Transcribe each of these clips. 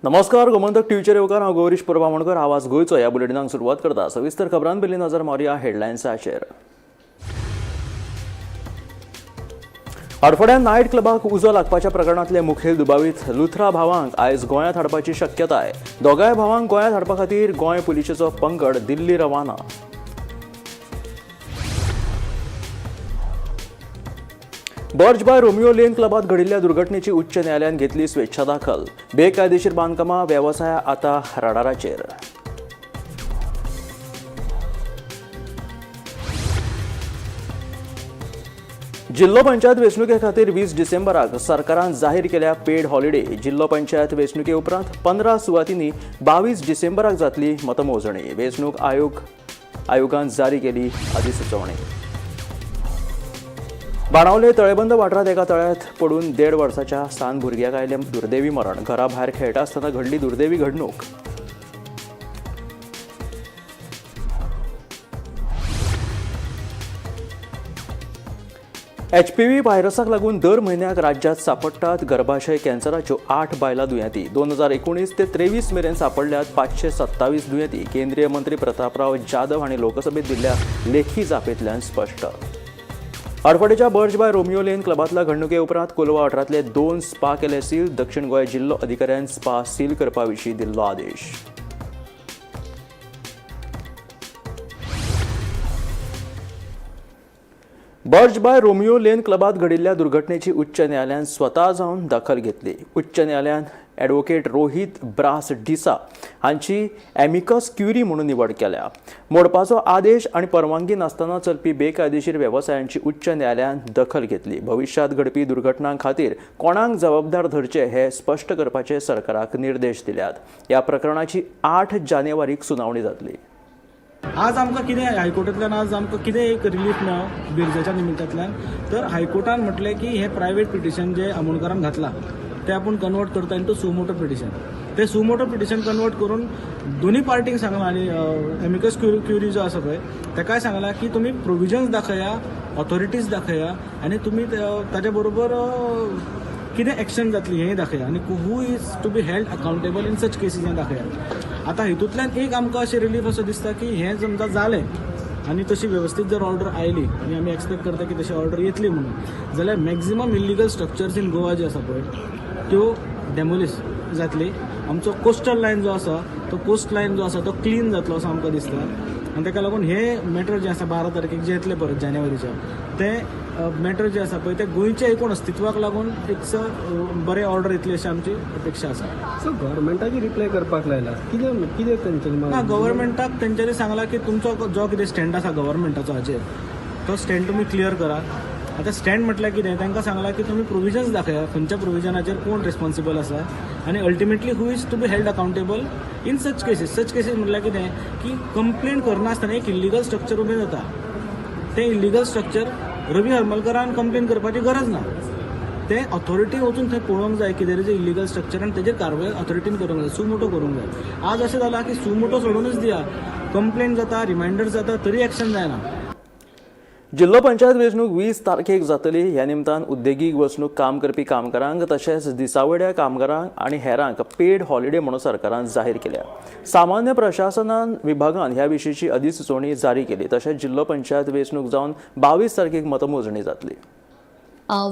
नमस्कार, गोमंतक टीव्हीचेर येवकार. हांव गौरीश परबामणकर. आवाज गोंयचो ह्या बुलेटिनाक सुरवात करता. सविस्तर खबरां पयलीं नजर मारुया हेडलायन्साचेर. हडफड्यां नायट क्लबाक उजो लागपाच्या प्रकरणांतले मुखेल दुबावीत लुथरा भावांक आयज गोंयांत हाडपाची शक्यताय. दोगांय भावांक गोंयांत हाडपा खातीर गोंय पुलिशेचो पंगड दिल्ली रवाना. बर्ज बाय रोमियो लेन क्लबात घडिल्ल्या दुर्घटनेची उच्च न्यायालयान घेतली स्वेच्छा दाखल. बेकायदेशीर बांदकामां वेवसाय आता रडाराचेर. जिल्लो पंचायत वेंचणुके खातीर 20 डिसेंबराक सरकारान जाहीर केल्या पेड हॉलिडे. जिल्लो पंचायत वेंचणुके उपरांत 15 सुवातींनी 22 डिसेंबराक जातली मतमोजणी. वेंचणूक आयोगान जारी केली अधिसुचोवणी. बाणावले तळेबंद वाठारांत एका तळ्यांत पडून 1.5 वर्साच्या सान भुरग्याक आयलें दुर्दैवी मरण. घरा भायर खेळटा आसतना घडली दुर्दैवी घडणूक. एचपीव्ही व्हायरसाक लागून दर म्हयन्याक राज्यांत सांपडटात गर्भाशय कॅन्सराच्यो 8 बायलां दुयेंती. 2019 ते 23 मेरेन सांपडल्यात 527 दुयेंती. केंद्रीय मंत्री प्रतापराव जाधव हांणी लोकसभेत दिल्ल्या लेखी जापेंतल्यान स्पश्ट. हडफडेच्या बर्ज बाय रोमियो लेन क्लबांतल्या घडणुके उपरांत कोलवा वाठारांतले 2 स्पा केले सील. दक्षिण गोंय जिल्लो अधिकाऱ्यान स्पा सील करपा विशीं दिल्लो आदेश. बर्ज बाय रोमियो लेन क्लबात घडिल्ल्या दुर्घटनेची उच्च न्यायालयान स्वता जावन दखल घेतली. उच्च न्यायालयान ॲडव्होकेट रोहित ब्रास डिसा हांची एमिकस क्युरी म्हणून निवड केल्या. मोडपाचो आदेश आनी परवानगी नासतना चलपी बेकायदेशीर वेवसायांची उच्च न्यायालयान दखल घेतली. भविश्यांत घडपी दुर्घटनां खातीर कोणाक जबाबदार धरचे हे स्पश्ट करपाचे सरकाराक निर्देश दिल्यात. ह्या प्रकरणाची 8 जानेवारीक सुनावणी जातली. आज आमकां कितें हायकोर्टांतल्यान आज आमकां कितें एक रिलीफ मेळ्ळो बिरजाच्या निमित्तांतल्यान, तर हायकोर्टान म्हटलें की हें प्रायवेट पिटिशन जें आमोणकारान घातलां तें आपूण कन्वर्ट करता इंटू सुमोटो पिटिशन. तें सुमोटो पिटिशन कन्वर्ट करून दोनी पार्टींक सांगलां आनी एमिकस क्युरी जो आसा पळय ताकाय सांगलां की तुमी प्रोविजन्स दाखया, ऑथॉरिटीज दाखया आनी तुमी ताच्या बरोबर कितें एक्शन जातली हेंय दाखया आनी who is to be held accountable in such cases हें दाखया. आतां हितूंतल्यान एक आमकां अशें रिलीफ असो दिसता की हें समजा जालें आनी तशी वेवस्थीत जर ऑर्डर आयली आनी आमी एक्सपेक्ट करता की तशी ऑर्डर येतली म्हणून, जाल्यार maximum illegal structures in Goa जे आसा पळय त्यो डेमोलिश जातली. आमचो कोस्टल लायन जो आसा तो कोस्ट लायन जो आसा तो क्लीन जातलो असो आमकां दिसता. आनी ताका लागून हे मॅटर जे आसा 12 तारखेक जे येतले परत जानेवारीच्या ते मॅटर जे आसा पळय ते गोंयच्या एकूण अस्तित्वाक लागून एक बरें ऑर्डर येतली अशी आमची अपेक्षा आसा. सो गव्हर्मेंटाक रिप्लाय करपाक लायला, कितें कितें तेंच्यांनी? ना, गव्हर्मेंटाक तेंच्यांनी सांगलां की तुमचो जो कितें स्टँड आसा गव्हर्मेंटाचो हाचेर तो स्टँड तुमी क्लियर करा. आतां स्टँड म्हटल्यार कितें, तांकां सांगलां की तुमी प्रोविजन्स दाखया, खंयच्या प्रोविजनाचेर कोण रिस्पॉन्सिबल आसा आनी ultimately who is to be held accountable in such cases. Such cases म्हटल्यार कितें की कंप्लेन करनासतना एक इल्लिगल स्ट्रक्चर उबें जाता, तें इल्लिगल स्ट्रक्चर रवी हरमलकरान कंप्लेन करपाची गरज ना, तें ऑथॉरिटी वचून थंय पळोवंक जाय की there is a illegal structure आनी तेजेर कारवाय ऑथॉरिटीन करूंक जाय, सुमोटो करूंक जाय. आज अशें जालां की सुमोटो सोडूनच दिया, कंप्लेन जाता, रिमायंडर जाता, तरी एक्शन जायना. जिल्लो पंचायत वेंचणूक 20 तारखेक जातली. ह्या निमतान उद्देगीक वसणूक काम करपी कामगारांक तशेंच दिसावड्या कामगारांक आनी हेरांक पेड हॉलिडे म्हणून सरकारान जाहीर केल्या. सामान्य प्रशासनान विभागान ह्या विशींची अधिसुचोवणी जारी केली. तशेंच जिल्लो पंचायत वेंचणूक जावन 22 तारखेक मतमोजणी जातली.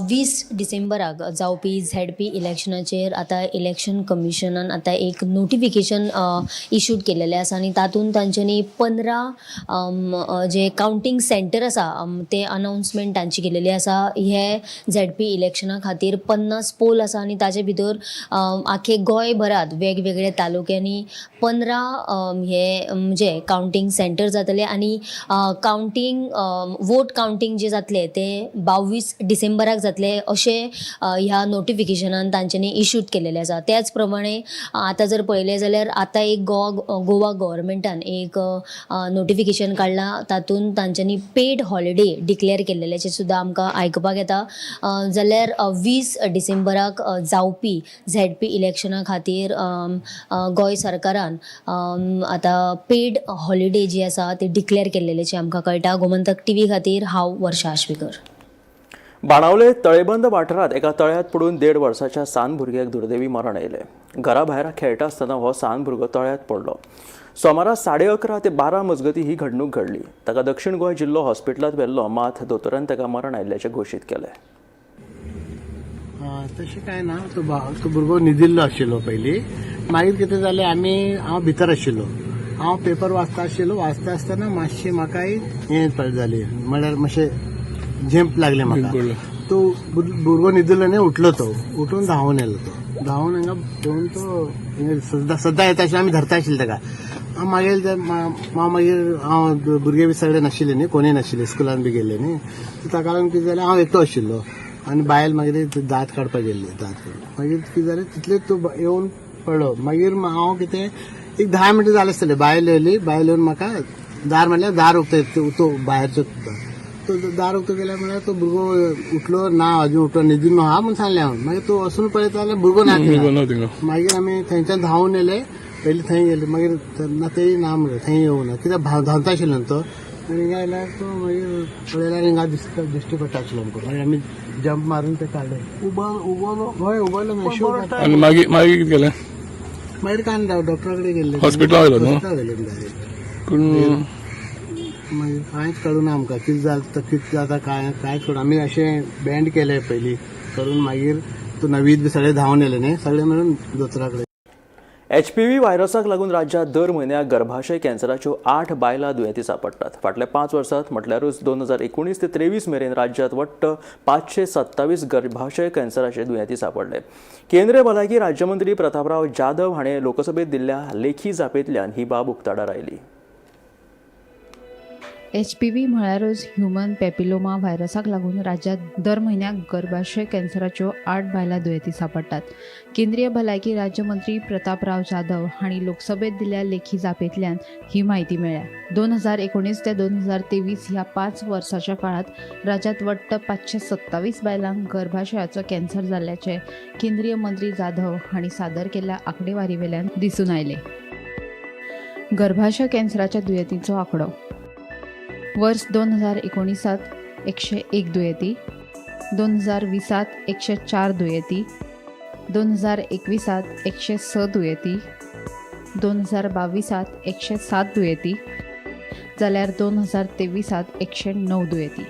20 डिसेंबराक जावपी झेडपी इलेक्शनाचेर आतां इलेक्शन कमिशनान आतां एक नोटिफिकेशन इशूड केलेलें आसा आनी तातूंत तांच्यांनी 15 जे कावंटींग सेंटर आसा ते अनावन्समेंट तांची केलेली आसा. हे झेडपी इलेक्शना खातीर 50 पोल आसा आनी ताचे भितर आख्खे गोंयभरांत वेगवेगळ्या तालुक्यांनी 15 हे म्हणजे कावंटींग सेंटर जातले आनी कावंटींग वोट कावंटींग जे जातले ते 22 डिसेंबराक जातले अशें ह्या नोटिफिकेशनान तांच्यांनी इशूड केलेलें आसा. त्याच प्रमाणे आतां जर पळयलें जाल्यार आतां एक गोवा गव्हर्मेंटान एक नोटिफिकेशन काडलां, तातूंत तांच्यांनी पेड हॉलिडे डिक्लेअर केल्लेल्याचें सुद्दां आमकां आयकुपाक येता. जाल्यार 20 डिसेंबराक जावपी झेडपी इलेक्शना खातीर गोंय सरकारान आतां पेड हॉलिडे जी आसा ती डिक्लेअर केल्लेल्याचें आमकां कळटा. गोमंतक टीव्ही खातीर हांव वर्षा आश्वेकर. बाणावले तळेबंद वाठारांत एका तळ्यांत पडून 1.5 वर्साच्या सान भुरग्याक दुर्दैवी मरण आयलें. घरा भायर खेळटा आसतना हो सान भुरगो तळ्यांत पडलो. सोमारा 11:30 ते 12 मजगतीं ही घडणूक घडली. ताका दक्षिण गोंय जिल्लो हॉस्पिटलांत व्हेल्लो, मात दोतोरान ताका मरण आयिल्ल्याचें घोशीत केलें. तशें कांय ना. तो भुरगो न्हिदिल्लो आशिल्लो पयलीं. मागीर कितें जालें, आमी हांव भितर आशिल्लो, हांव पेपर वाचता आशिल्लो. वाचता आसतना मातशें म्हाका हें जाली, म्हणल्यार मातशें झेंप लागलें म्हाका. तो भुरगो न्हिदिल्लो न्ही, उठलो तो, उठून धांवून येयलो. तो धांवून हांगा येवन तो सद्दां सद्दां येता आशिल्लो, आमी धरता आशिल्ले ताका. हांव मागीर हांव मागीर हांव भुरगे बी सगळे नाशिल्ले न्ही, कोणूय नाशिल्ले, स्कुलान बी गेल्ले न्ही. ताका लागून कितें जालें, हांव एकटो आशिल्लो आनी बायल मागीर दांत काडपाक गेल्ली. दांत काडून मागीर कितें जालें, तितले तो येवन पडलो. मागीर हांव कितें एक 10 मिनटां जालें आसतलें, बायल येयली. बायल येवन म्हाका दार म्हणल्यार दार उक्तें, तो भायरचो तो दार उक्तो केल्यार म्हणल्यार तो भुरगो उठलो ना, अजून उठलो न्हिदून आहा म्हूण सांगलें हांव. मागीर तो वचून पळयता जाल्यार भुरगो ना. मागीर आमी थंयच्यान धांवून येयले. पयलीं थंय गेले, मागीर ना तेय ना म्हणलें, थंय येवना कित्याक धांवता आशिल्लो न्हू तो. आनी हिंगा आयल्यार तो मागीर पळयल्यार हिंगा दिश्टी पडटा आशिल्लो आमकां. मागीर आमी जंप मारून ते काडले. उबारलो, हय उबारलो. आनी मागीर मागीर कितें केलें? मागीर काय ना, डॉक्टरा कडेन गेल्ले. हॉस्पिटलान व्हेलो न्हू? हॉस्पिटलान व्हेले डायरेक्ट. पूण मागीर कांयच कळूना आमकां कितें जाता, कितें जाता, काय कांयच कळना. आमी अशें बँड केलें पयलीं करून, मागीर तो नवीद बी सगळे धांवन येयले न्ही, सगळे मेळून दोतोरा कडेन. एचपीव्ही व्हायरसाक लागून राज्यांत दर म्हयन्याक गर्भाशय कॅन्सराच्यो 8 बायलां दुयेंती सांपडटात. फाटल्या 5 वर्सांत म्हटल्यारूच 2019 ते 23 मेरेन राज्यांत वट्ट 527 गर्भाशय कॅन्सराचे दुयेंती सांपडले. केंद्रीय भलायकी राज्यमंत्री प्रतापराव जाधव हाणें लोकसभेत दिल्ल्या लेखी जापेंतल्यान ही बाब उक्ताडार आयली. एचपीव्ही म्हळ्यारूच ह्युमन पेपिलोमा व्हायरसाक लागून राज्यांत दर म्हयन्याक गर्भाशय कॅन्सराच्यो 8 बायलां दुयेंती सांपडटात. केंद्रीय भलायकी राज्यमंत्री प्रतापराव जाधव हांणी लोकसभेत दिल्ल्या लेखी जापेंतल्यान ही म्हायती मेळ्ळ्या. 2019 ते 2023 ह्या 5 वर्साच्या काळांत राज्यांत वट्ट 527 बायलांक गर्भाशयाचो कॅन्सर जाल्ल्याचें केंद्रीय मंत्री जाधव हांणी सादर केल्ल्या आंकडेवारीवेल्यान दिसून आयलें. गर्भाशय कॅन्सराच्या दुयेंतींचो आंकडो: वर्स 2019 101 दुयेंती, 2020 104 दुयेंती, 2021 106 दुयेंती, 2022 107 दुयेंती, जाल्यार 2023 109 दुयेंती.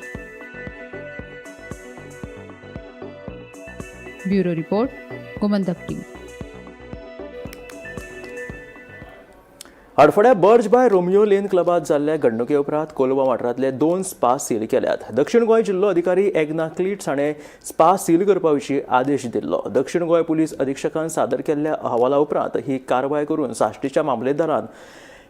Bureau report, Gomantak TV. हडफड्या बर्ज बाय रोमियो लेन क्लबात जाल्ल्या घडणुके उपरांत कोलवा वाठारांतले 2 स्पा सील केल्यात. दक्षिण गोंय जिल्लो अधिकारी एग्ना क्लिट्स हाणें स्पा सील करपा विशीं आदेश दिल्लो. दक्षिण गोंय पुलीस अधिक्षकान सादर केल्ल्या अहवाला उपरांत ही कारवाय करून साश्टीच्या मामलेदारान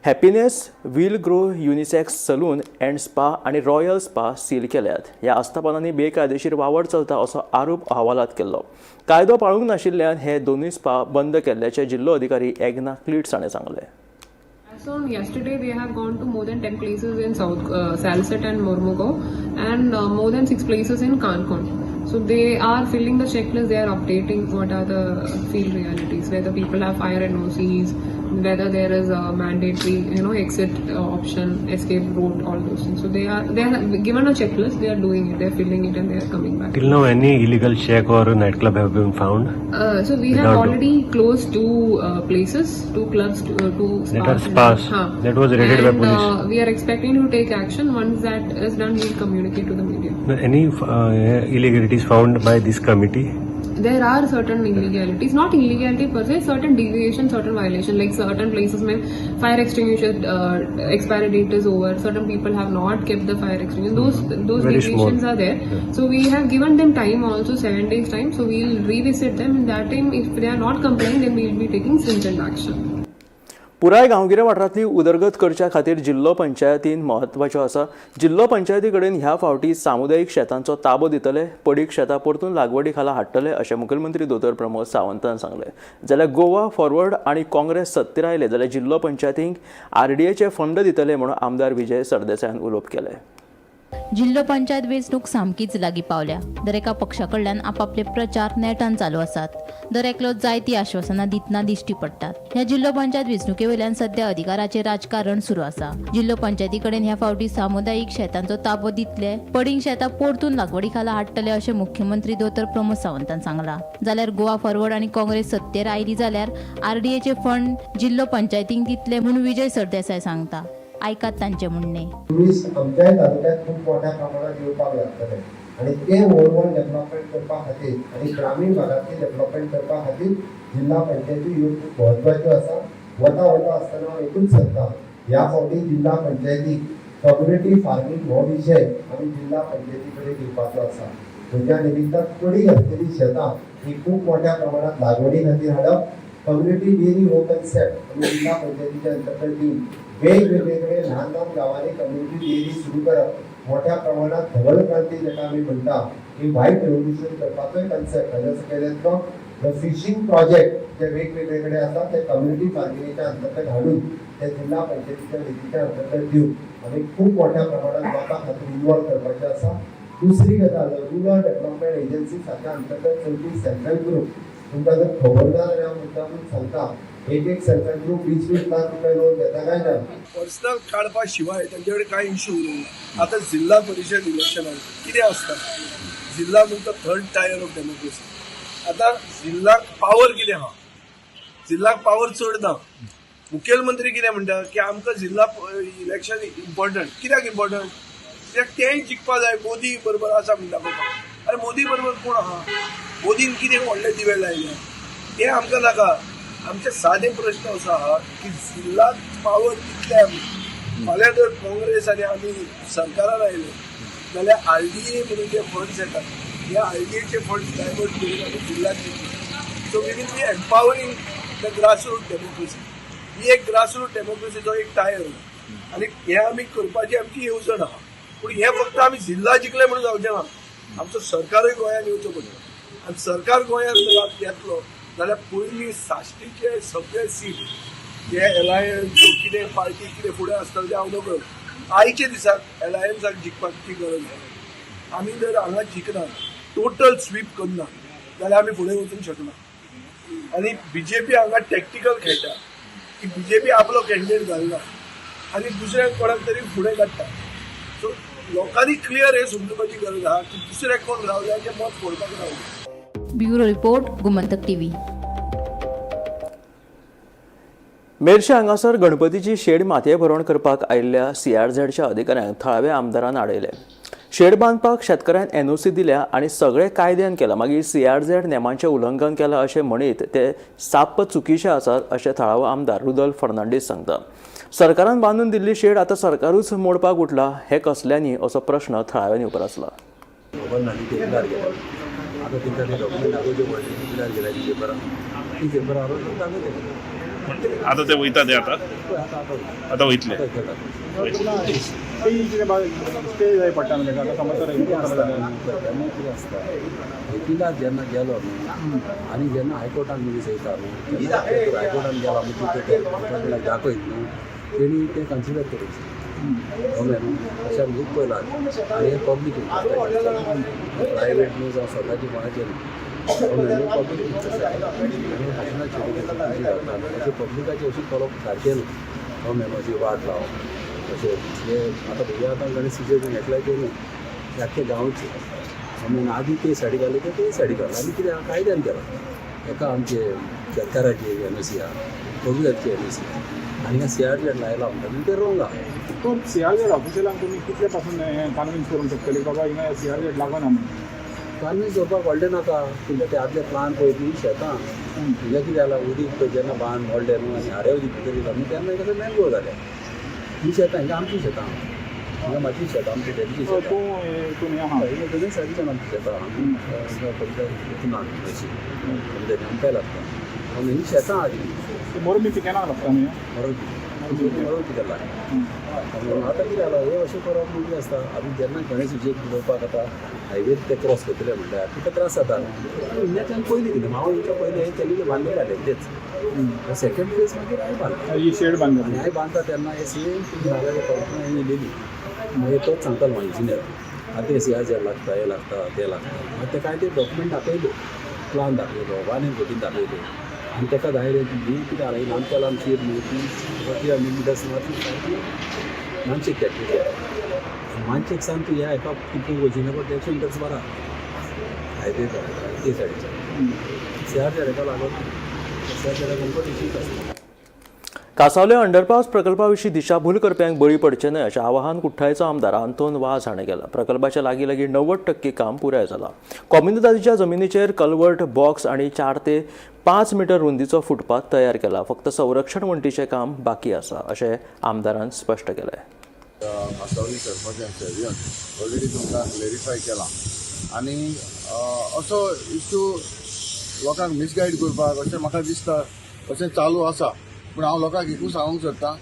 Happiness Will Grow unisex salon and spa आनी रॉयल स्पा सील केल्यात. ह्या आस्थापनांनी बेकायदेशीर वावर चलता असो आरोप अहवालात केल्लो. कायदो पाळूंक नाशिल्ल्यान हे दोनूय स्पा बंद केल्ल्याचें जिल्लो अधिकारी एग्ना क्लिट्स हाणें सांगलें. So yesterday they have gone to more than 10 places in South Salsette and Mormugao and more than 6 places in Cancun. So they are filling the checklist, they are updating what are the field realities, whether people have fire NOCs, whether there is a mandatory exit option, escape route, all those things. So they are given a checklist, they are doing it, they are filling it and they are coming back. Till now, any illegal shack or nightclub have been found? So we have Without- already closed 2 places, 2 clubs, 2 spas. That are spas. Huh. That was raided by And, police. We are expecting to take action. Once that is done, we'll communicate to the media. Any illegalities found by this committee? There are certain illegalities, not illegality per se, certain deviation, certain violation, like certain places may fire extinguisher expiry date is over. Certain people have not kept the fire extinguisher. Those Very small. Deviations are there. So we have given them time also, 7 days time. So we'll revisit them. In that time, if they are not complying, then we'll be taking stringent action. पुराय गांवगिऱ्या वाठारांतली उदरगत करच्या खातीर जिल्लो पंचायतीन म्हत्वाच्यो आसा. जिल्लो पंचायती कडेन ह्या फावटी सामुदायीक शेतांचो ताबो दितले, पडीक शेतां परतून लागवडी खाला हाडटले अशें मुखेलमंत्री दोतोर प्रमोद सावंतान सांगलें. जाल्यार गोवा फॉरवर्ड आनी काँग्रेस सत्तेर आयले जाल्यार जिल्लो पंचायतींक आरडीएचे फंड दितले म्हणून आमदार विजय सरदेसायान उलोवप केलें. जिल्लो पंचायत वेंचणूक सामकीच लागीं पावल्या. दरेका पक्षा कडल्यान आपापले प्रचार नेटान चालू आसात. दरेकलो जायतीं आश्वासनां दितना दिश्टी पडटात. ह्या जिल्लो पंचायत वेंचणुके वयल्यान सध्या अधिकाराचें राजकारण सुरू आसा. जिल्लो पंचायती कडेन ह्या फावटी सामुदायीक शेतांचो ताबो दितले, पडींग शेतां परतून लागवडी खाला हाडटले अशें मुख्यमंत्री दोतोर प्रमोद सावंतान सांगलां. जाल्यार गोवा फॉरवर्ड आनी काँग्रेस सत्तेर आयली जाल्यार आरडीएचे फंड जिल्लो पंचायतींक दितले म्हूण विजय सरदेसाय सांगता. आयकात तांचें म्हणणें. टुरिस्ट आमच्याय तालुक्यात खूप मोठ्या प्रमाणात येवपाक लागतले आणि ते ओवरऑल डेव्हलपमेंट करपा खातीर आणि ग्रामीण भागातली डेव्हलपमेंट करपा खातीर जिल्हा पंचायती ह्यो खूप म्हत्वाच्यो आसा. वता वता आसतना हांव एकूच सांगता, ह्या फावटी जिल्हा पंचायतीक कम्युनिटी फार्मींग हो विशय आमी जिल्हा पंचायती कडेन दिवपाचो आसा. म्हज्या निमित्तान पडींग आसलेली शेतां ही खूप मोठ्या प्रमाणात लागवडी खातीर हाडप, कम्युनिटी डेअरी हो कन्सेप्ट आमी जिल्हा पंचायतीच्या अंतर्गत दिवन वेगवेगळे कडेन ल्हान ल्हान गांवांनी कम्युनिटी डेअरी सुरू करप, मोठ्या प्रमाणात धवल क्रांती जाका आमी म्हणटा ही व्हायट रेव्होल्युशन करपाचोय कन्सेप्ट हाज्या सकयल येतलो. The fishing project जे वेगवेगळे कडेन आसा ते कम्युनिटी फार्मिंगेच्या अंतर्गत हाडून ते जिल्हा पंचायतीच्या निधीच्या अंतर्गत दिवन आमी खूब मोठ्या प्रमाणात लोकां खातीर इन्वॉल्व करपाचें आसा. दुसरी गजाल, रुरल डेव्हलपमेंट एजन्सी सारक्या अंतर्गत चलपी सेल्फ हेल्प ग्रुप, तुमकां जर खबर ना जाल्यार हांव मुद्दामून सांगता, एक एक सेल्फ हेल्प ग्रुप 20-20 लाख रुपये लोन घेता काय ना? पर्सनल काडपा शिवाय तांचे कडेन कांय इशू उरूंक ना. आतां जिल्हा परिशद इलेक्शनाक कितें आसता, जिल्हा म्हणटा थर्ड टायर ऑफ डेमोक्रेसी. आतां जिल्हाक पावर कितें आहा? जिल्हाक पावर चड ना. मुखेलमंत्री कितें म्हणटा की आमकां जिल्हा इलेक्शन इम्पॉर्टंट. कित्याक इम्पॉर्टंट? कित्याक तेंय जिखपा जाय. मोदी बरोबर आसा म्हणटा पळय. अरे, मोदी बरोबर कोण आहा? मोदीन कितें व्हडले दिवे लायले? ते आमकां नाका. आमचे सादे प्रश्न असो आहा की जिल्हाक पावर कितले आमी फाल्यां जर काँग्रेस आनी आमी सरकारान आयले जाल्यार आरडीए म्हणून जे फंड्स येतात, हे आरडीएचे फंड्स डायवर्ट करून आमी जिल्हाक दितले. So we will be empowering the grassroot democracy. ही एक ग्रासरूट डेमोक्रेसीचो एक टायर आनी हे आमी करपाची आमची येवजण आहा. पूण हे फक्त आमी जिल्हा जिखले म्हणून जावचें ना. आमचो सरकारूय गोंयांत येवचो पडटलो आनी सरकार गोंयांत येतलो जाल्यार पयलीं साश्टीचे सगळे सीट जे एलायन्स कितें पार्टी कितें फुडें आसतलें तें हांव नकळ. आयच्या दिसाक एलायन्साक जिखपाची गरज आसा. आमी जर हांगा जिखना, टोटल स्वीप करना जाल्यार आमी फुडें वचूंक शकना. आनी बीजेपी हांगा टॅक्टिकल खेळटा की बीजेपी आपलो कॅन्डिडेट घालना आनी दुसऱ्याक कोणाक तरी फुडें काडटा. सो लोकांनी क्लियर हें समजुपाची गरज आहा की दुसऱ्याक कोण रावल्याचें मत फोडपाक रावले. Bureau report, Gomantak TV. Merces हांगासर गणपतीची शेड मातये भरवण करपाक आयिल्ल्या सीआरझेडच्या अधिकाऱ्यांक थळाव्या आमदारान आडयले. शेड बांदपाक शेतकऱ्यान एनओसी दिल्या आनी सगळे कायद्यान केलां, मागीर सीआरझेड नेमांचें उल्लंघन केलां अशें म्हणीत ते साप्प चुकीचे आसात अशें थळावो आमदार रुदल फर्नांडीस सांगता. सरकारान बांदून दिल्ली शेड आतां सरकारूच मोडपाक उठला, हे कसल्यांनी असो प्रश्न थळाव्यांनी उप्रासला. खबर ना ती बिलार गेल्या. आतां तेंकां ते डॉक्युमेंट दाखोवचे पडले. बिलार गेल्या ती पेपरां, ती पेपरां हाडून दाखयतले. आतां ते वयता ते आतां? पळय आतां आतां. आतां वयतले? आतां गेला. स्टे जाय पडटा म्हणजे आतां समज तर कितें आसता तेन्ना, कितें आसता, वकिलाक जेन्ना गेलो न्हू आनी जेन्ना हायकोर्टान मनीस वयता न्हू, तेन्ना हायकोर्टान गेला म्हणजे ते डिपार्टमेंटाक दाखयत न्हू, तेणी तें कन्सिडर करूंक समजलें न्हू. अशें आमी खूब पळयलां आनी हें पब्लीक इंट्रस्ट, प्रायवेट न्हू जावं स्वताची कोणाचें न्हू, समजलें न्हू. पब्लीक इंट्रस्ट आनी भाशणां चेडी घालता अशें पब्लिकाचें अशें करप सारकें न्हू, समजलें न्हू. अशी वाट लावप अशें हे आतां भुरग्यां आतां गणेश सुशेग एकल्याचें न्हू, ते आख्खे गांवचे, समजलें न्हू. आदी ते सायडी घाले, ते ते सायडी घाले आनी कितें आहा, कायद्यान केलां. एका आमचे शेतकाराची एनओसी आहा, कबुलाची एनओसी आहा आनी सी आर झेड लायला म्हणटा न्हू, ते रोंग आहा. तो सीआरझेड ऑफिशियलांक तुमी कितले पासून हें कन्विन्स करूंक शकतली बाबा हिंगा सीआरझेड लागना म्हणून? कन्विन्स करपाक व्हडलें नाका. तुमकां ते आदले प्लान पळय ती शेतां हिंगा कितें जालां, उदीक पळय जेन्ना बांद मोडले न्हू आनी आरे उदीक भितर येयला न्हू, तेन्ना हिंगा मॅनग्रोव जाल्या ही शेतां. हिंगा आमची शेतां, हिंगा म्हाजी शेतां, आमची डॅडीची सो शेतां. तूं हितून हें आहा? हिंगा दोनूय सायडीच्यान आमची शेतां. आमी हिंगा पयलीं हितून अशी समजलें, आमकांय लागता पूण ही शेतां आदी. मोरबी पिकेनाक लागता न्ही? मरोवची मरोवची केला. आतां कितें जालां, हें अशें करप म्हणजे आसता. आमी जेन्ना गणेश सुशेग उलोवपाक आतां हायवेर ते क्रॉस करतले म्हणल्यार तुका त्रास जाता. हिंगाच्यान पयलीं कितें हांव हिंगा पयलें हें केलेलें, बांदलेलें जालें तेच सेकंड फेज मागीर हांवें बांदलें. ही शेड बांदली. आनी हांवें बांदता तेन्ना हे सेम तुमी नाल्यार कल्पना येयलेली. मागीर तोच सांगतालो म्हाका इंजिनियर, आतां ते सीआरझेड लागता, हें लागता, तें लागता. मागीर तेका हांवें ते डॉक्युमेंट दाखयले, प्लान दाखयलो, 1 and 14 दाखयले आनी तेका दाखयलें ही कितें आहा, ही लांबच्या लांब शीर न्हू ती 300 मिटर्स मात सारकी मानशेक त्या मानशेक सावन तूं ह्या हेका कितून वचीना, पण 150 मिटर्स बरा हायवे ते सायडीच्यान सीआरझेड हेका लागून सीआरझेडाक आमकां इश्यूज आसता. कासावले अंडरपास प्रकल्पा विशीं दिशाभूल करप्यांक बळी पडचे न्हय अशें आवाहन कुठ्ठाळीचो आमदार आंतोन वाज हाणें केलां. प्रकल्पाच्या लागीं लागीं 90% काम पुराय जालां. कोमुनिदादीच्या जमिनीचेर कलवर्ट बॉक्स आनी 4 ते 5 मिटर रुंदीचो फुटपाथ तयार केला. फक्त संरक्षण वण्टीचें काम बाकी आसा अशें आमदारान स्पश्ट केलें. कासावली सरपंचान सर्वेन ऑलरेडी तुमकां क्लॅरिफाय केलां आनी असो इश्यू लोकांक मिसगायड करपाक अशें म्हाका दिसता, अशें चालू आसा. पूण हांव लोकांक एकूच सांगूंक सोदतां,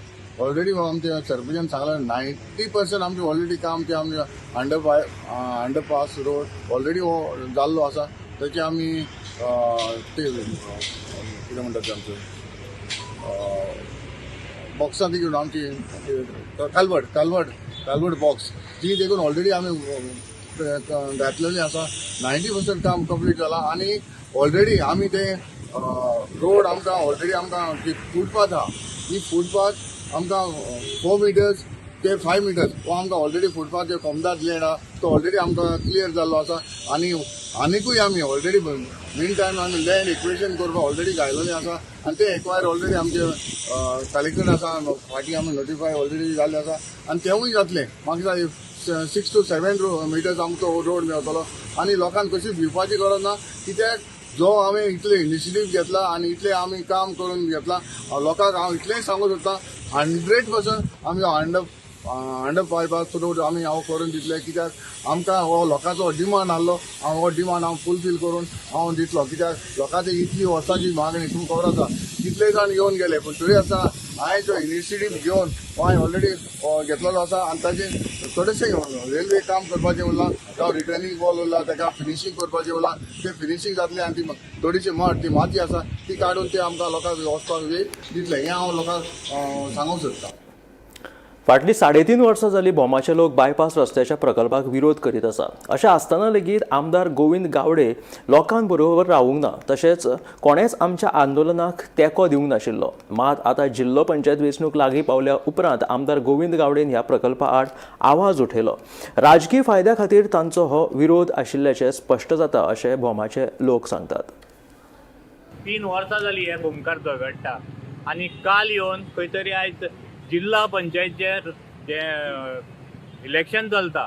ऑलरेडी आमच्या सरपंचान सांगलां, 90% आमचें ऑलरेडी काम तें आमचें अंडरपास रोड ऑलरेडी हो जाल्लो आसा. तेचे आमी ते कितें म्हणटा ते आमचें बॉक्सां ती घेवन आमची कलवर्ट बॉक्स ती देखून ऑलरेडी आमी घातलेली आसा. 90% काम कंप्लीट जाला आनी ऑलरेडी आमी ते रोड आमकां ऑलरेडी आमकां जी फुटपाथ आहा, ती फुटपाथ आमकां 4 मिटर्स ते 5 मिटर्स हो आमकां ऑलरेडी फुटपाथ जे कोमदाद लँड आहा तो ऑलरेडी आमकां क्लियर जाल्लो आसा. आनी आनिकूय आमी ऑलरेडी मीन टायम आमी लँड एक्विजिशन करपाक ऑलरेडी घायलेलें आसा आनी ते एक्वायर ऑलरेडी आमचे कलेक्टर आसा, फाटीं आमी नोटिफाय ऑलरेडी जाल्लें आसा आनी तेवूय जातलें. म्हाका 6 टू 7 मिटर्स आमकां हो रोड मेळटलो आनी लोकांक कशी भिवपाची गरज ना, कित्याक जो हांवें इतले इनिशिएटीव घेतला आनी इतलें आमी काम करून घेतला, लोकांक हांव इतलेंय सांगूंक सोदतां, 100% आमी अंडर बायपास रोड आमी हांव करून दितले, कित्याक आमकां हो लोकांचो डिमांड आहलो. हांव हो डिमांड हांव फुलफील करून हांव दितलो, कित्याक लोकांची इतली वर्सांची मागणी. तुमकां खबर आसा कितले जाण येवन गेले, पूण तरी आसतना हांवें जो इनिशिएटीव घेवन हो हांवें ऑलरेडी घेतलेलो आसा. आनी ताजे थोडेशे रेल्वे काम करपाचें उरलां, जावं रिटर्निंग वॉल उरला, ताका फिनिशींग करपाचें उरलां, तें फिनिशींग जातलें आनी ती थोडीशी मड, ती माती आसा ती काडून ते आमकां लोकांक वचपाक वेळ दितले, हें हांव लोकांक सांगूंक सोदतां. फाटलीं 3.5 वर्सां जालीं भोमाचे लोक बायपास रस्त्याच्या प्रकल्पाक विरोध करीत आसा. अशें आसतना लेगीत आमदार गोविंद गावडे लोकांबरोबर रावूंक ना. तशेंच कोणेंच आमच्या आंदोलनाक तेंको दिवंक नाशिल्लो. मात आतां जिल्लो पंचायत वेंचणूक लागीं पावल्या उपरांत आमदार गोविंद गावडेन ह्या प्रकल्पा आड आवाज उठयलो. राजकीय फायद्या खातीर तांचो हो विरोध आशिल्ल्याचें स्पश्ट जाता अशें भोमाचे लोक सांगतात. 3 वर्सां जाली हे भोमकार झगडटा आनी काल येवन खंय तरी आयज जिल्हा पंचायतचें जें इलेक्शन चलता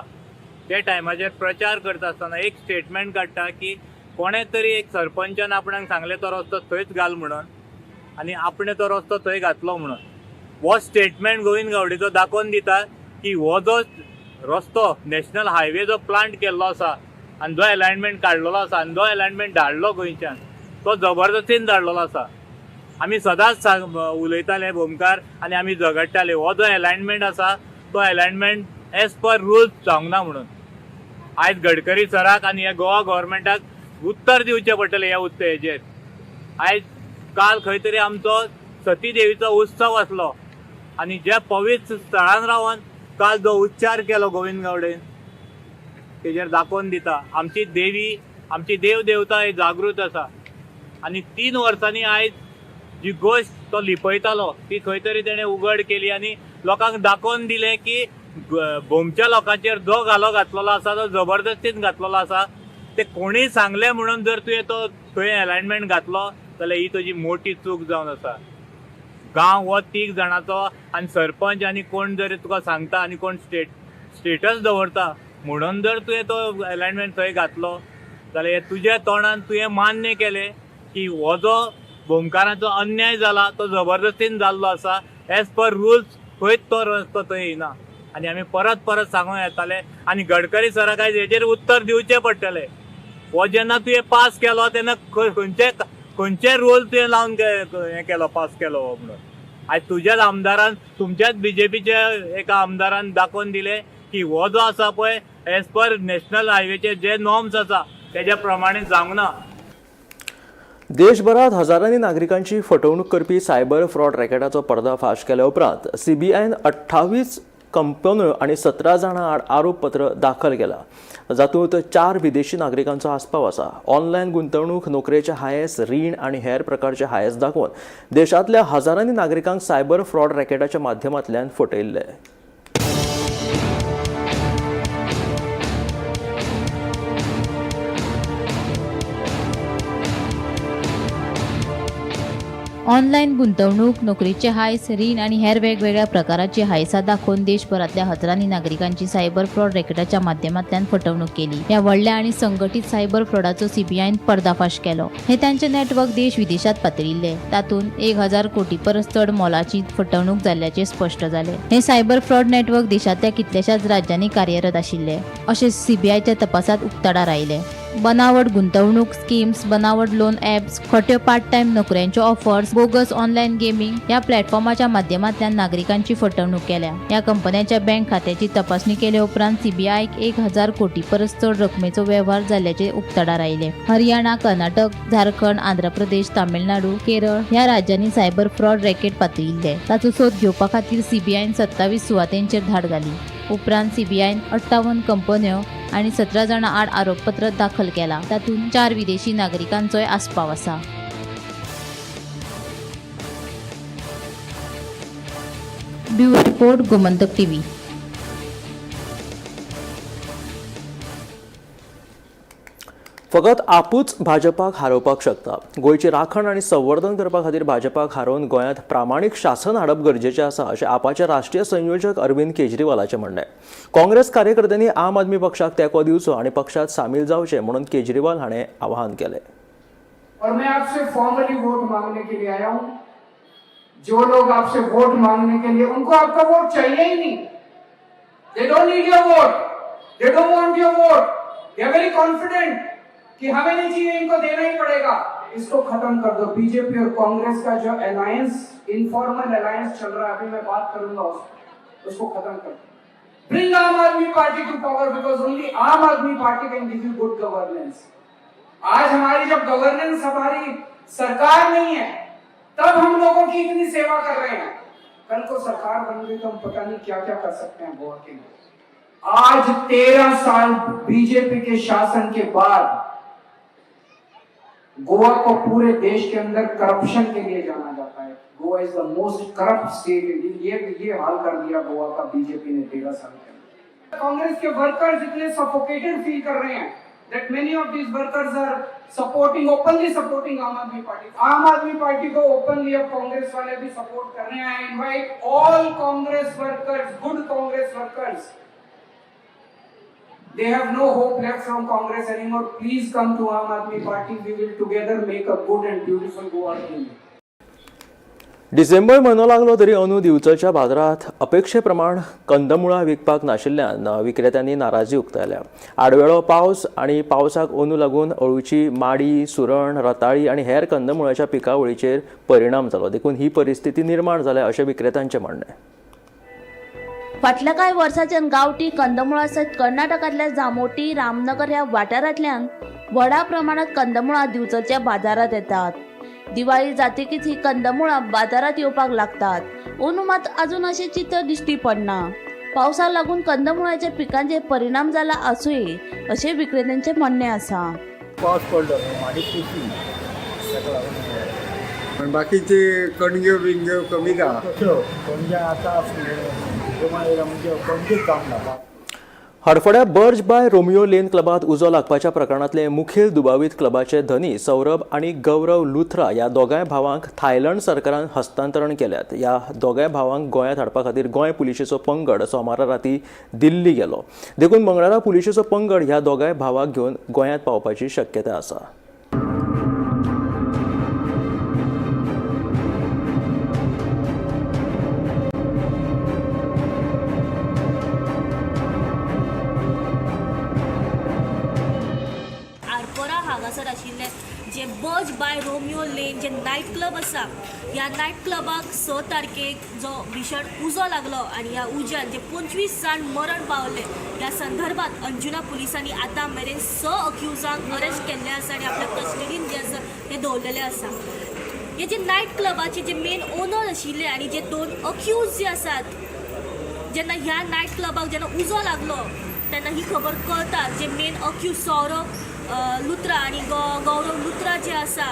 त्या टायमाचेर प्रचार करता आसतना एक स्टेटमेंट काडटा की कोणें तरी एक सरपंचान आपणाक सांगलें तो रस्तो थंयच घाल म्हणून आनी आपणें तो रस्तो थंय घातलो म्हणून. हो स्टेटमेंट गोविंद गावडेचो दाखोवन दिता की हो जो रस्तो नॅशनल हायवे जो प्लांट केल्लो आसा आनी जो एलायनमेंट काडलेलो आसा आनी जो एलायनमेंट धाडलो गोंयच्यान तो जबरदस्तीन धाडलेलो आसा. आमी सदांच सांग उलयताले भोमकार आनी आमी झगडटाले, हो जो एलायनमेंट आसा तो एलायनमेंट एज पर रुल्स जावंक ना म्हणून. आयज गडकरी सराक आनी ह्या गोवा गव्हर्मेंटाक उत्तर दिवचें पडटलें ह्या उत्तर हेजेर. आयज काल खंय तरी आमचो सती देवीचो उत्सव आसलो आनी ज्या पवित्र स्थळान रावन काल जो उच्चार केलो गोविंद गावडेन तेजेर दाखोवन दिता आमची देवी, आमची देव देवता ही जागृत आसा. आनी 3 वर्सांनी आयज जी गोश्ट तो लिपयतालो ती खंय तरी तेणें उगड केली आनी लोकांक दाखोवन दिलें की भोमच्या लोकांचेर जो घालो घातलेलो आसा तो जबरदस्तीन घातलेलो आसा. ते कोणीय सांगलें म्हणून जर तुवें तो थंय एलायनमेंट घातलो जाल्यार ही तुजी मोठी चूक जावन आसा. गांव हो तीग जाणाचो आनी सरपंच आनी कोण जर तुका सांगता आनी कोण स्टेटस दवरता म्हणून जर तुवें तो एलायनमेंट थंय घातलो जाल्यार हे तुज्या तोंडान तुवें मान्य केलें की हो जो भोमकारांचो अन्याय जाला तो जबरदस्तीन जाल्लो आसा. एज पर रुल्स खंयच तो रस्तो थंय येना आनी आमी परत परत सांगूंक येताले आनी गडकरी सराक आयज हेजेर उत्तर दिवचें पडटलें. हो जेन्ना तुवें पास केलो तेन्ना खंयचे खंयचे रोल तुवें लावन हें केलो, पास केलो हो म्हणून? आयज तुज्याच आमदारान, तुमच्याच बीजेपीच्या एका आमदारान दाखोवन दिलें की हो जो आसा पळय एज पर नॅशनल हायवेचे जे नॉर्म्स आसा तेज्या प्रमाणे जावंक ना. देशभरात हजारांनी नागरिकांची फटवणूक करपी सायबर फ्रॉड रॅकेटाचो पर्दाफाश केल्या उपरांत सीबीआयन 28 कंपन्यो आनी 17 जाणां आड आरोपपत्र दाखल केला, जातूंत 4 विदेशी नागरिकांचो आस्पाव आसा. ऑनलायन गुंतवणूक, नोकरेचे हायस, रीण आनी हेर प्रकारचे हायस दाखोवन देशांतल्या हजारांनी नागरिकांक सायबर फ्रॉड रॅकेटाच्या माध्यमांतल्यान फटयल्ले. ऑनलायन गुंतवणूक, नोकरीचे हायस, रीण आनी हेर वेगवेगळ्या प्रकाराची हायसां दाखोवन देशभरांतल्या हजारांनी नागरिकांची सायबर फ्रॉड रॅकेटाच्या माध्यमांतल्यान फटवणूक केली. ह्या व्हडल्या आनी संघटीत सायबर फ्रॉडाचो सीबीआयन पर्दाफाश केलो. हे तांचे नेटवर्क देश विदेशात पातळिल्ले. तातूंत 1000 कोटी परस चड मोलाची फटवणूक जाल्ल्याचें स्पश्ट जालें. हे सायबर फ्रॉड नेटवर्क देशांतल्या कितल्याशाच राज्यांनी कार्यरत आशिल्ले अशें सीबीआयच्या तपासात उक्ताडार आयलें. बनावट गुंतवणूक स्किम्स, बनावट लोन ॲप्स, खोट्यो पार्ट टायम नोकऱ्यांच्यो ऑफर्स, बोगस ऑनलायन गेमिंग ह्या प्लॅटफॉर्माच्या माध्यमांतल्यान नागरिकांची फटवणूक केल्या. ह्या कंपन्यांच्या बँक खात्याची तपासणी केले उपरांत सीबीआयक 1000 कोटी परस चड रकमेचो वेव्हार जाल्ल्याचे उक्ताडार आयले. हरियाणा, कर्नाटक, झारखंड, आंध्र प्रदेश, तामिळनाडू, केरळ ह्या राज्यांनी सायबर फ्रॉड रॅकेट पातळिल्ले. ताचो सोद घेवपा खातीर सीबीआयन 27 सुवातेंचेर धाड घाली. उपरांत सीबीआयन 58 कंपन्यो आनी 17 जाणां आड आरोपपत्र दाखल केला. तातूंत 4 विदेशी नागरिकांचोय आस्पाव आसा. Bureau report, Gomantak TV. फकत आपूच भाजपाक हारोवपाक शकता. गोंयची राखण आनी संवर्धन करपा खातीर भाजपाक हारोवन गोंयांत प्रामाणीक शासन हाडप गरजेचें आसा अशें आपाचे राष्ट्रीय संयोजक अरविंद केजरीवालाचें म्हणणें. काँग्रेस कार्यकर्त्यांनी आम आदमी पक्षाक तेंको दिवचो आनी पक्षांत सामील जावचें म्हणून केजरीवाल हाणें आवाहन केलें. और मैं आपसे फॉर्मली वोट मांगने के लिए आया हूं. जो लोग आपसे वोट मांगने के लिए, उनको आपका वोट चाहिए ही नहीं. They don't need your vote, they don't want your vote. They are very confident कि हमें नहीं चाहिए, इनको देना ही पड़ेगा. इसको खत्म कर दो. बीजेपी और कांग्रेस का जो अलायंस, इनफॉर्मल अलायंस चल रहा है, अभी मैं बात करूंगा उसको, उसको खत्म कर दो. Bring Aam Aadmi Party to power because only Aam Aadmi Party can give you good governance. आज हमारी जब गवर्नेंस, हमारी सरकार नहीं है, तब हम लोगों की इतनी सेवा कर रहे हैं. कल को सरकार बन गई तो हम पता नहीं क्या क्या कर सकते हैं गोवा के लिए. आज 13 साल बीजेपी के शासन के बाद गोवा को पूरे देश के अंदर करप्शन के लिए जाना जाता है. Goa is the most corrupt state. ये हाल कर दिया गोवा का बीजेपी ने 13 साल के अंदर. कांग्रेस के वर्कर्स इतने सफोकेटेड फील कर रहे हैं that many of these workers are supporting, openly supporting Aam Aadmi Party. आम आदमी पार्टी को ओपनली अब कांग्रेस वाले भी सपोर्ट कर रहे हैं. I invite all Congress workers, good Congress workers. They have no hope left from Congress anymore. Please come to Aam Aadmi Party. We will together make a good and beautiful Goa team. डिसेंबर म्हयनो लागलो तरी अंदू दिवचलच्या बाजारांत अपेक्षे प्रमाण कंदमुळां विकपाक नाशिल्ल्यान विक्रेत्यांनी नाराजी उक्तायल्या. आडवेळो पावस आनी पावसाक अंदू लागून अळूची माडी, सुरण, रताळी आनी हेर कंदमुळाच्या पिकावळीचेर परिणाम जालो, देखून ही परिस्थिती निर्माण जाल्या अशें विक्रेत्यांचें म्हणणें. फाटल्या कांय वर्सांच्यान गांवठी कंदमुळां सयत कर्नाटकांतल्या जामोटी, रामनगर ह्या वाठारांतल्यान व्हडा प्रमाणात कंदमुळां दिवचलच्या बाजारांत येतात. दिवाळी जातकीच ही कंदमुळां बाजारांत येवपाक लागतात. अंदू मात अजून अशें चित्र दिश्टी पडना. पावसाक लागून कंदमुळाच्या पिकांचेर परिणाम जाला आसुये अशें विक्रेत्यांचें म्हणणें आसा. पावस पडलो न्हू, माडी कुसली, ताका लागून. पण बाकीचे कणग्यो बिणग्यो कमी का? तश्यो कणग्यां आतां म्हणजे कणगीच जावंक ना. हडफड्या बर्ज बाय रोमियो लेन क्लबात उजो लागपाच्या प्रकरणांतले मुखेल दुबावीत क्लबाचे धनी सौरभ आनी गौरव लुथरा ह्या दोगांय भावांक थायलंड सरकारान हस्तांतरण केल्यात. ह्या दोगांय भावांक गोंयांत हाडपा खातीर गोंय पुलिशेचो पंगड सोमारा राती दिल्ली गेलो. देखून मंगळारा पुलिशेचो पंगड ह्या दोगांय भावांक घेवन गोंयांत पावपाची शक्यताय आसा. आरपोरा हांगासर आशिल्ले जे बर्ज बाय रोमियो लेन जे नायट क्लब आसा, ह्या नायट क्लबाक 6 तारखेक जो भीषण उजो लागलो आनी ह्या उज्यान जे 25 जाण मरण पावले, ह्या संदर्भात अंजुना पुलिसांनी आतां मेरेन स अक्युजांक अरेस्ट केल्ले आसा आनी आपल्या कस्टडीन जे आसा ते दवरलेले आसा. हे जे नायट क्लबाचे जे मेन ओनर आशिल्ले आनी जे दोन अक्यूज जे आसात, जेन्ना ह्या नायट क्लबाक जेन्ना उजो लागलो तेन्ना ही खबर कळटा जे मेन अक्यूज सौरभ लुत्रा आनी गौरव लुत्रा जे आसा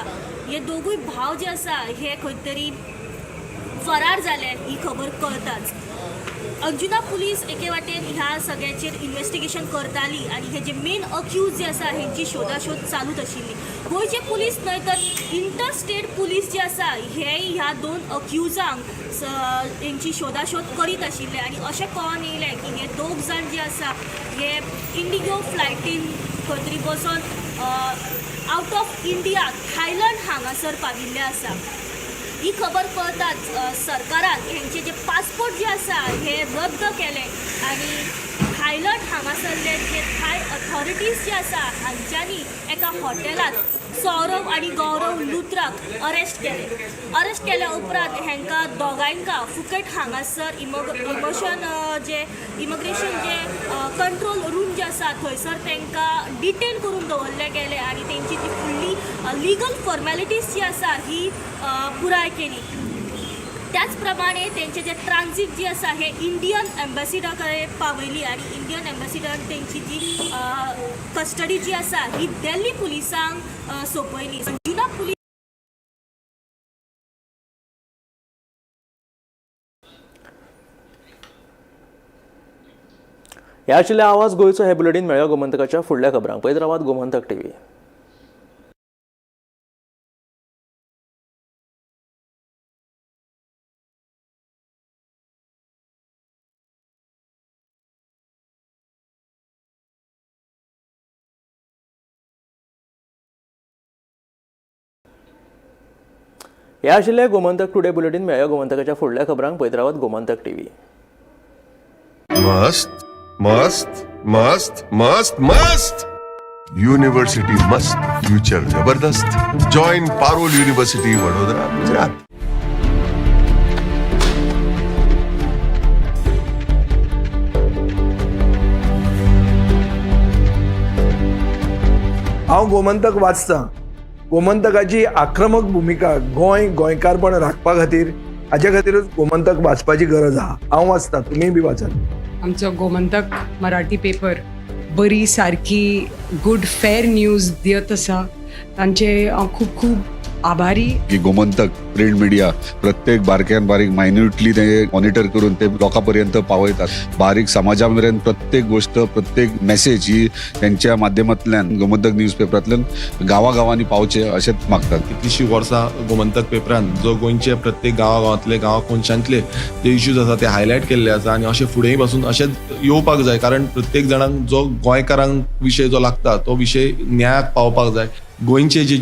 हे दोगूय भाव जे आसा हे खंय तरी फरार जाले ही खबर कळटाच अंजुना पुलीस एके वाटेन ह्या सगळ्याचेर इन्वेस्टिगेशन करताली आनी हे जे मेन अक्यूज जे आसा हेंची शोधाशोध चालूच आशिल्ली. गोंयचे पुलीस न्हय तर इंटर स्टेट पुलीस जे आसा हे ह्या दोन अक्युजांक हेंची शोधाशोध करीत आशिल्ले आनी अशें कळोन येयलें की हे दोग जाण जे आसा हे इंडिगो फ्लायटीन खंय तरी बसोन आउट ऑफ इंडिया थायलंड हांगासर पाविल्ले आसा. ही खबर कळटाच सरकारान हेंचे जे पासपोर्ट जे आसा हे रद्द केले आनी थायलंड हांगासरले जे थाय अथॉरिटीज जे आसा हांच्यांनी एका हॉटेलांत सौरभ आनी गौरव लुत्राक अरेस्ट केले. अरेस्ट केल्या उपरांत हेंकां दोगांयका फुकेट हांगासर इमोशन जे इमिग्रेशन जे कंट्रोल रूम जे आसा थंयसर तांकां डिटेन करून दवरले गेले आनी तेंची जी फुडली लिगल फॉर्मेलिटीज जी आसा ही पुराय केली. त्याच प्रमाणे तेंचे जे ट्रान्झीट जी आसा हे इंडियन एम्बॅसिडर कडेन पावयली आनी इंडियन एम्बॅसिडरान तेंची जी कस्टडी जी आसा ही दिल्ली पुलिसांक सोंपयली. अंजुना पुलीस ह्या आशिल्ल्या आवाज गोंयचो हे बुलेटीन मेळ्ळ्या गोमंतकाच्या फुडल्या खबरांक. पळयत रावात गोमंतक टीव्ही. हे आशिल्ले गोमंतक टुडे बुलेटीन मेळ्ळ्या गोमंतकाच्या फुडल्या खबरांक. पळयत रावात गोमंतक टीव्ही. मस्त मस्त मस्त मस्त मस्त युनिव्हर्सिटी मस्त, फ्युचर जबरदस्त. Join Parul university, Vadodara, Gujarat. हांव गोमंतक वाचतां. गोमंतकाची आक्रमक भुमिका गोंय गोंयकारपण राखपा खातीर हाजे खातीरूच गोमंतक वाचपाची गरज आहा. हांव वाचतां, तुमीय बी वाचात. आमचो गोमंतक मराठी पेपर बरी सारकी गुड फेर न्यूज दियत आसा, तांचे हांव खूब खूब आभारी. की गोमंतक प्रिंट मिडिया प्रत्येक बारक्यान बारीक मायन्युटली ते मॉनिटर करून ते लोकां पर्यंत पावयतात. बारीक समाजा मेरेन प्रत्येक गोष्ट, प्रत्येक मेसेज ही त्यांच्या माध्यमांतल्यान गोमंतक न्यूज पेपरांतल्यान गांवागांवांनी पावचे अशेंच मागतात. कितलीशीं वर्सां गोमंतक पेपरान जो गोंयचे प्रत्येक गांवागांवांतले, गांवा कोनशांतले जे इश्यूज आसा ते हायलायट केल्ले आसा आनी अशें फुडेंय पासून अशेंच येवपाक जाय, कारण प्रत्येक जाणांक जो गोंयकारांक विशय जो लागता तो विशय न्यायाक पावपाक जाय. गोंयचे जे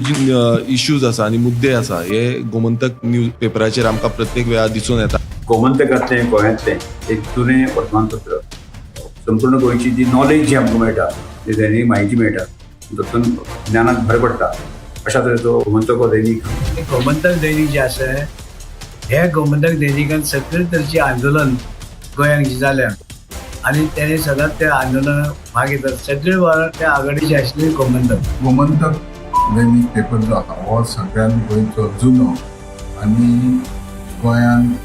इश्यूज आसा आनी मुद्दे आसा हे गोमंतक न्यूज पेपराचेर आमकां प्रत्येक वेळार दिसून येता. गोमंतकांतलें गोंयांतलें एक जुनें वर्तमानपत्र, संपूर्ण गोंयची जी नॉलेज जी आमकां मेळटा, जी दैनीक म्हायती मेळटा, तातूंत ज्ञानाक भर पडटा. अशा तरेचो गोमंतक हो दैनीक. गोमंतक दैनीक जे आसा हे गोमंतक दैनिकान सगळे तरेचे आंदोलन गोंयांत जी जाल्या आनी तेणे सदांच त्या आंदोलनाक भाग घेतात. सगळे वेळार त्या आघाडीचे आशिल्ले गोमंतक. गोमंतक दैनीक पेपर जो आसा हो सगळ्यात गोंयचो जुनो आनी गोंयांत